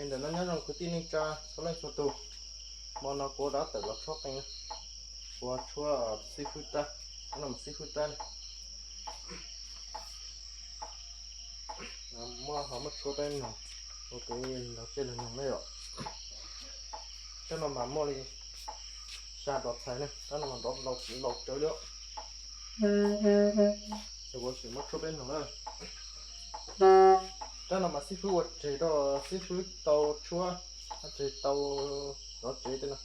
Ntawm no nyob zoo kwv tij neej tsa txhua leej txhua tus, hmo no kuv rov tawm los tshuab qeej, kuv tshuab xib fwb rab, no mas xib fwb rab ne. Muab ho muab tshuab peb noog ua kev log cej log noog ne yom. Rab no mas muaj li xya dos txhais ne, rab no mas nrov lau tsawv li. Ces kuv sim muab tshuab peb noog na. Rab no mas xib fwb ua tseg rau, xib fwb tau tshuab, ua tseg tau zov tsev tej no.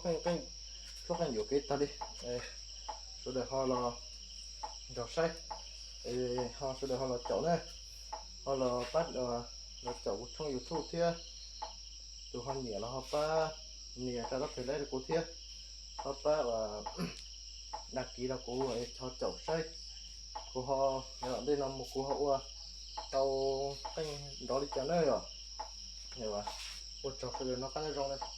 Qeej, qeej, suab qeej yuam kev tag li. Sawv daws ho los nrog saib, ho sawv daws ho los caum na, ho los pab, los caum kuv tshooj YouTube thiab. Tus ho nyiam los ho pab nias rau tsob pes like rau kuv thiab, ho pab ua đăng ký rau kuv, ho caum saib kuv ho, yav tom ntej no mus kuv ho ua tau qeej nrov li cas na yom. Ua tsaug sawv daws, noj qab nyob zoo na.